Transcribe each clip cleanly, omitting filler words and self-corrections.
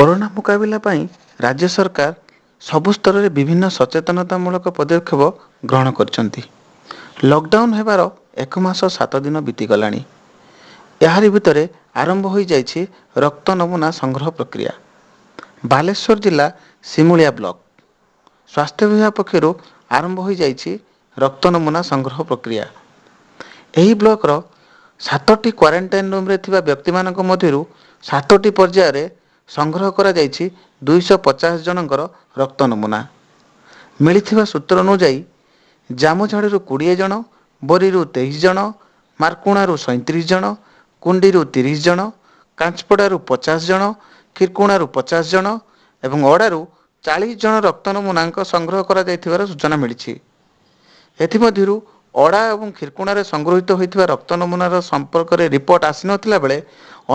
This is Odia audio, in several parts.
କରୋନା ମୁକାବିଲା ପାଇଁ ରାଜ୍ୟ ସରକାର ସବୁ ସ୍ତରରେ ବିଭିନ୍ନ ସଚେତନତାମୂଳକ ପଦକ୍ଷେପ ଗ୍ରହଣ କରିଛନ୍ତି। ଲକଡାଉନ୍ ହେବାର 1 ମାସ 7 ଦିନ ବିତିଗଲାଣି। ଏହାରି ଭିତରେ ଆରମ୍ଭ ହୋଇଯାଇଛି ରକ୍ତ ନମୁନା ସଂଗ୍ରହ ପ୍ରକ୍ରିୟା। ବାଲେଶ୍ୱର ଜିଲ୍ଲା ସିମୁଳିଆ ବ୍ଲକ ସ୍ୱାସ୍ଥ୍ୟ ବିଭାଗ ପକ୍ଷରୁ ଆରମ୍ଭ ହୋଇଯାଇଛି ରକ୍ତ ନମୁନା ସଂଗ୍ରହ ପ୍ରକ୍ରିୟା। ଏହି ବ୍ଲକର 7ଟି କ୍ୱାରେଣ୍ଟାଇନ୍ ରୁମ୍ରେ ଥିବା ବ୍ୟକ୍ତିମାନଙ୍କ ମଧ୍ୟରୁ 7ଟି ପର୍ଯ୍ୟାୟରେ ସଂଗ୍ରହ କରାଯାଇଛି 250 ଜଣଙ୍କର ରକ୍ତ ନମୁନା। ମିଳିଥିବା ସୂତ୍ର ଅନୁଯାୟୀ ଜାମୁଝାଡ଼ିରୁ 20 ଜଣ, ବରିରୁ 23 ଜଣ, ମାର୍କୁଣାରୁ 37 ଜଣ, କୁଣ୍ଡିରୁ 30 ଜଣ, କାଞ୍ଚପଡ଼ାରୁ 50 ଜଣ, ଖିରକୁଣାରୁ 50 ଜଣ ଏବଂ ଅଡ଼ାରୁ 40 ଜଣ ରକ୍ତ ନମୁନାଙ୍କ ସଂଗ୍ରହ କରାଯାଇଥିବାର ସୂଚନା ମିଳିଛି। ଏଥିମଧ୍ୟରୁ ଅଡ଼ା ଏବଂ ଖିରକୁଣାରେ ସଂଗୃହୀତ ହୋଇଥିବା ରକ୍ତ ନମୁନାର ସମ୍ପର୍କରେ ରିପୋର୍ଟ ଆସିନଥିଲା ବେଳେ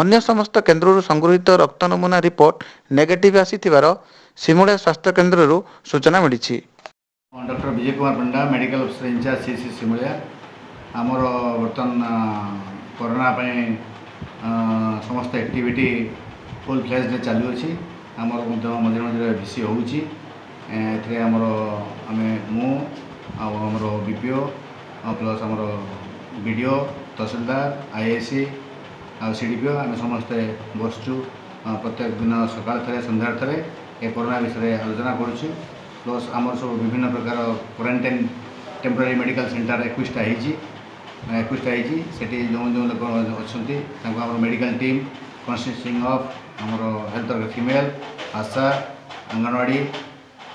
ଅନ୍ୟ ସମସ୍ତ କେନ୍ଦ୍ରରୁ ସଂଗୃହୀତ ରକ୍ତ ନମୁନା ରିପୋର୍ଟ ନେଗେଟିଭ୍ ଆସିଥିବାର ସିମୁଳିଆ ସ୍ୱାସ୍ଥ୍ୟ କେନ୍ଦ୍ରରୁ ସୂଚନା ମିଳିଛି। Doctor Bijay Kumar Panda, medical officer in-charge, CHC Simulia. ଆମର ବର୍ତ୍ତମାନ କରୋନା ପାଇଁ ସମସ୍ତ ଆକ୍ଟିଭିଟି ଫୁଲ୍ ଫ୍ଲେଜ୍ରେ ଚାଲୁଅଛି। ଆମର ମଧ୍ୟ ମଝିରେ ମଝିରେ ଭିସି ହେଉଛି। ଏଥିରେ ଆମର ଆମେ, ମୁଁ ଆଉ ଆମର ବିପିଓ ପ୍ଲସ୍ ଆମର ବିଡ଼ିଓ, ତହସିଲଦାର, ଆଇଆଇସି ଆଉ ସିଡ଼ିପିଓ, ଆମେ ସମସ୍ତେ ବସୁଛୁ। ପ୍ରତ୍ୟେକ ଦିନ ସକାଳ ଥରେ, ସନ୍ଧ୍ୟାରେ ଥରେ ଏ କରୋନା ବିଷୟରେ ଆଲୋଚନା କରୁଛୁ। ପ୍ଲସ୍ ଆମର ସବୁ ବିଭିନ୍ନ ପ୍ରକାର କ୍ୱାରେଣ୍ଟାଇନ୍, ଟେମ୍ପୋରାରୀ ମେଡ଼ିକାଲ ସେଣ୍ଟର 21ଟା ହେଇଛି, 21ଟା ହେଇଛି। ସେଠି ଯେଉଁ ଯେଉଁ ଲୋକ ଅଛନ୍ତି, ତାଙ୍କୁ ଆମର ମେଡ଼ିକାଲ ଟିମ୍ କନସିଷ୍ଟିଂ ଅଫ୍ ଆମର ହେଲ୍ଥ ଫିମେଲ୍, ଆଶା, ଅଙ୍ଗନବାଡ଼ି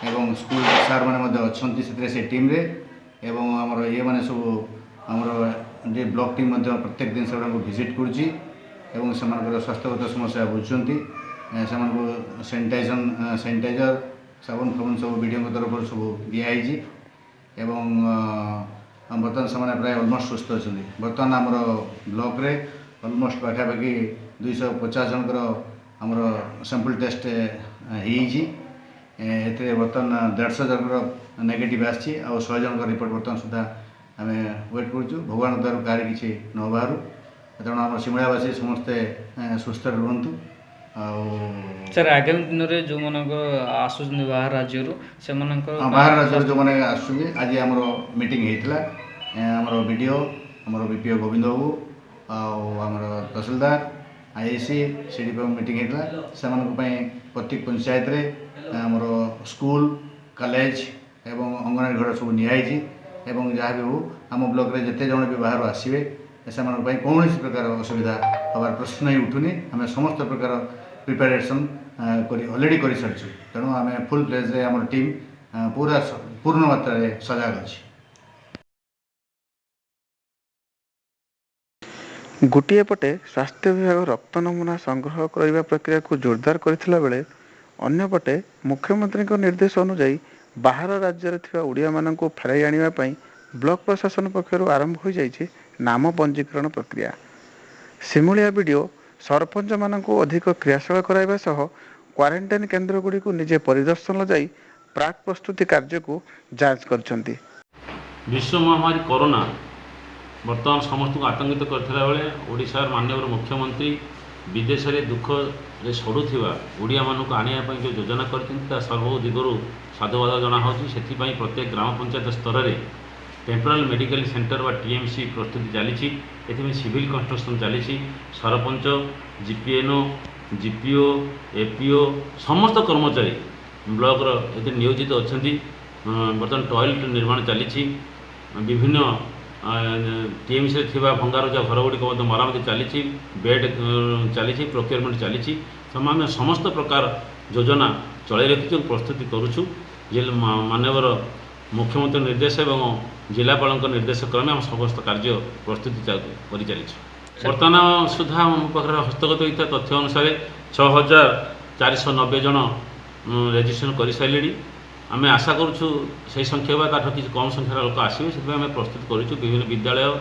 ଏବଂ ସ୍କୁଲ ସାର୍ମାନେ ମଧ୍ୟ ଅଛନ୍ତି ସେଥିରେ, ସେ ଟିମ୍ରେ। ଏବଂ ଆମର ଇଏମାନେ ସବୁ, ଆମର ଯେ ବ୍ଲକ୍ ଟିମ୍ ମଧ୍ୟ ପ୍ରତ୍ୟେକ ଦିନ ସେମାନଙ୍କୁ ଭିଜିଟ୍ କରୁଛି ଏବଂ ସେମାନଙ୍କର ସ୍ୱାସ୍ଥ୍ୟଗତ ସମସ୍ୟା ବୁଝୁଛନ୍ତି। ସେମାନଙ୍କୁ ସାନିଟାଇଜର, ସାବୁନ ଫାବୁନ ସବୁ ବିଡ଼ିଓଙ୍କ ତରଫରୁ ସବୁ ଦିଆହେଇଛି ଏବଂ ବର୍ତ୍ତମାନ ସେମାନେ ପ୍ରାୟ ଅଲମୋଷ୍ଟ ସୁସ୍ଥ ଅଛନ୍ତି। ବର୍ତ୍ତମାନ ଆମର ବ୍ଲକରେ ଅଲମୋଷ୍ଟ ପାଖାପାଖି 250 ଜଣଙ୍କର ଆମର ସାମ୍ପଲ୍ ଟେଷ୍ଟ ହେଇଯାଇଛି। ଏଥିରେ ବର୍ତ୍ତମାନ 150 ଜଣଙ୍କର ନେଗେଟିଭ୍ ଆସିଛି ଆଉ 100 ଜଣଙ୍କ ରିପୋର୍ଟ ବର୍ତ୍ତମାନ ସୁଦ୍ଧା ଆମେ ୱେଟ୍ କରୁଛୁ। ଭଗବାନଙ୍କ ଦୟାରୁ କାହାରି କିଛି ନ ବାହାରୁ। ତେଣୁ ଆମ ସିମୁଳିଆବାସୀ ସମସ୍ତେ ସୁସ୍ଥରେ ରୁହନ୍ତୁ ଆଉ ସାର୍, ଆଗାମୀ ଦିନରେ ଯେଉଁମାନଙ୍କ ଆସୁଛନ୍ତି ବାହାର ରାଜ୍ୟରୁ, ସେମାନଙ୍କର ବାହାର ରାଜ୍ୟରୁ ଯେଉଁମାନେ ଆସୁଛନ୍ତି, ଆଜି ଆମର ମିଟିଂ ହେଇଥିଲା। ଆମର ବିଡ଼ିଓ, ଆମର ବିପିଓ ଗୋବିନ୍ଦ ବାବୁ ଆଉ ଆମର ତହସିଲଦାର, ଆଇଆଇସି, ସିଡ଼ିପିଓ ମିଟିଂ ହେଇଥିଲା। ସେମାନଙ୍କ ପାଇଁ ପ୍ରତି ପଞ୍ଚାୟତରେ ଆମର ସ୍କୁଲ, କଲେଜ ଏବଂ ଅଙ୍ଗନବାଡ଼ି ଘର ସବୁ ନିଆହେଇଛି ଏବଂ ଯାହା ବି ହେଉ, ଆମ ବ୍ଲକରେ ଯେତେ ଜଣ ବି ବାହାରୁ ଆସିବେ, ସେମାନଙ୍କ ପାଇଁ କୌଣସି ପ୍ରକାର ଅସୁବିଧା ହେବାର ପ୍ରଶ୍ନ ହିଁ ଉଠୁନି। ଆମେ ସମସ୍ତ ପ୍ରକାର ପ୍ରିପାରେସନ୍ କରି ଅଲରେଡ଼ି କରିସାରିଛୁ। ତେଣୁ ଆମେ ଫୁଲ୍ ଫ୍ଲେଜ୍ରେ, ଆମର ଟିମ୍ ପୁରା ପୂର୍ଣ୍ଣ ମାତ୍ରାରେ ସଜାଗ ଅଛି। ଗୋଟିଏ ପଟେ ସ୍ୱାସ୍ଥ୍ୟ ବିଭାଗ ରକ୍ତ ନମୁନା ସଂଗ୍ରହ କରିବା ପ୍ରକ୍ରିୟାକୁ ଜୋରଦାର କରିଥିଲା ବେଳେ ଅନ୍ୟପଟେ ମୁଖ୍ୟମନ୍ତ୍ରୀଙ୍କ ନିର୍ଦ୍ଦେଶ ଅନୁଯାୟୀ ବାହାର ରାଜ୍ୟରେ ଥିବା ଓଡ଼ିଆମାନଙ୍କୁ ଫେରାଇ ଆଣିବା ପାଇଁ ବ୍ଲକ ପ୍ରଶାସନ ପକ୍ଷରୁ ଆରମ୍ଭ ହୋଇଯାଇଛି ନାମ ପଞ୍ଜୀକରଣ ପ୍ରକ୍ରିୟା। ସିମୁଳିଆ ବିଡ଼ିଓ ସରପଞ୍ଚମାନଙ୍କୁ ଅଧିକ କ୍ରିୟାଶୀଳ କରାଇବା ସହ କ୍ୱାରେଣ୍ଟାଇନ୍ କେନ୍ଦ୍ରଗୁଡ଼ିକୁ ନିଜେ ପରିଦର୍ଶନ ଯାଇ ପ୍ରାକ୍ ପ୍ରସ୍ତୁତି କାର୍ଯ୍ୟକୁ ଯାଞ୍ଚ କରିଛନ୍ତି। ବିଶ୍ୱ ମହାମାରୀ କରୋନା ବର୍ତ୍ତମାନ ସମସ୍ତଙ୍କୁ ଆତଙ୍କିତ କରିଥିଲା ବେଳେ ଓଡ଼ିଶାର ମାନ୍ୟବର ମୁଖ୍ୟମନ୍ତ୍ରୀ ବିଦେଶରେ ଦୁଃଖରେ ସଢ଼ୁଥିବା ଓଡ଼ିଆମାନଙ୍କୁ ଆଣିବା ପାଇଁ ଯେଉଁ ଯୋଜନା କରିଛନ୍ତି, ତା ସର୍ବ ଦିଗରୁ ସାଧୁବାଦ ଜଣାହେଉଛି। ସେଥିପାଇଁ ପ୍ରତ୍ୟେକ ଗ୍ରାମ ପଞ୍ଚାୟତ ସ୍ତରରେ ଟେମ୍ପୋରାଲ ମେଡ଼ିକାଲ ସେଣ୍ଟର ବା ଟିଏମ୍ସି ପ୍ରସ୍ତୁତି ଚାଲିଛି। ଏଥିପାଇଁ ସିଭିଲ୍ କନଷ୍ଟ୍ରକ୍ସନ୍ ଚାଲିଛି। ସରପଞ୍ଚ, ଜିପିଏନ୍ଓ, ଜିପିଓ, ଏପିଓ, ସମସ୍ତ କର୍ମଚାରୀ ବ୍ଲକର ଏଥିରେ ନିୟୋଜିତ ଅଛନ୍ତି। ବର୍ତ୍ତମାନ ଟଏଲେଟ୍ ନିର୍ମାଣ ଚାଲିଛି। ବିଭିନ୍ନ ଟିଏମ୍ସିରେ ଥିବା ଭଙ୍ଗାରୁଜା ଘରଗୁଡ଼ିକ ମଧ୍ୟ ମରାମତି ଚାଲିଛି, ବେଡ୍ ଚାଲିଛି, ପ୍ରୋକ୍ୟୁରମେଣ୍ଟ ଚାଲିଛି। ଆମେ ସମସ୍ତ ପ୍ରକାର ଯୋଜନା ଚଳାଇ ରଖିଛୁ, ପ୍ରସ୍ତୁତି କରୁଛୁ। ଯେ ମାନ୍ୟବର ମୁଖ୍ୟମନ୍ତ୍ରୀ ନିର୍ଦ୍ଦେଶ ଏବଂ ଜିଲ୍ଲାପାଳଙ୍କ ନିର୍ଦ୍ଦେଶ କ୍ରମେ ଆମ ସମସ୍ତ କାର୍ଯ୍ୟ ପ୍ରସ୍ତୁତି କରିଚାଲିଛୁ। ବର୍ତ୍ତମାନ ସୁଦ୍ଧା ଆମ ପାଖରେ ହସ୍ତଗତ ହୋଇଥିବା ତଥ୍ୟ ଅନୁସାରେ 6490 ଜଣ ରେଜିଷ୍ଟ୍ରେସନ କରିସାରିଲେଣି। ଆମେ ଆଶା କରୁଛୁ ସେହି ସଂଖ୍ୟା ବା ତାଠୁ କିଛି କମ୍ ସଂଖ୍ୟାର ଲୋକ ଆସିବେ। ସେଥିପାଇଁ ଆମେ ପ୍ରସ୍ତୁତ କରିଛୁ। ବିଭିନ୍ନ ବିଦ୍ୟାଳୟ,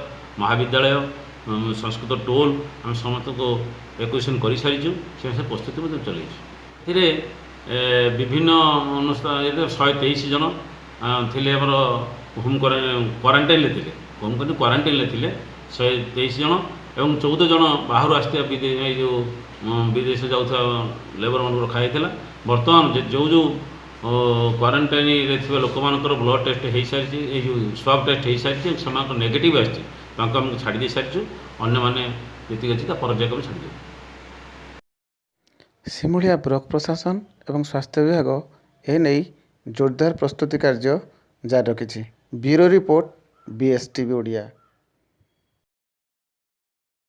ମହାବିଦ୍ୟାଳୟ, ସଂସ୍କୃତ ଟୋଲ, ଆମେ ସମସ୍ତଙ୍କୁ ଏକ୍ୱିସନ୍ କରିସାରିଛୁ। ସେ ଅନୁସାରେ ପ୍ରସ୍ତୁତି ମଧ୍ୟ ଚଲେଇଛୁ। ଏଥିରେ ବିଭିନ୍ନ ଅନୁଷ୍ଠାନ 123 ଜଣ ଥିଲେ, ଆମର ହୋମ୍ କ୍ୱାରେଣ୍ଟାଇନ୍ରେ ଥିଲେ, ହୋମ୍ କ୍ୱାରେଣ୍ଟାଇନ୍ରେ ଥିଲେ 123 ଜଣ। ଏବଂ 14 ଜଣ ବାହାରୁ ଆସିଥିବା ଏଇ ଯେଉଁ ବିଦେଶ ଯାଉଥିବା ଲେବରମାନଙ୍କୁ ରଖାଯାଇଥିଲା। ବର୍ତ୍ତମାନ ଯେଉଁ ଯେଉଁ କ୍ୱାରେଣ୍ଟାଇନରେ ଥିବା ଲୋକମାନଙ୍କର ବ୍ଲଡ଼ ଟେଷ୍ଟ ହେଇସାରିଛି, ଏଇ ଯେଉଁ ସ୍ୱାବ୍ ଟେଷ୍ଟ ହେଇସାରିଛି, ସେମାନଙ୍କର ନେଗେଟିଭ୍ ଆସିଛି, ତାଙ୍କୁ ଆମକୁ ଛାଡ଼ି ଦେଇ ସାରିଛୁ। ଅନ୍ୟମାନେ ଯେତିକି ଅଛି, ତା ପର୍ଯ୍ୟାୟକ୍ରମେ ଆମେ ଛାଡ଼ିଦେବୁ। ସିମୁଳିଆ ବ୍ଲକ ପ୍ରଶାସନ ଏବଂ ସ୍ୱାସ୍ଥ୍ୟ ବିଭାଗ ଏନେଇ ଜୋରଦାର ପ୍ରସ୍ତୁତି କାର୍ଯ୍ୟ ଜାରି ରଖିଛି। Bureau report, BSTV Odia.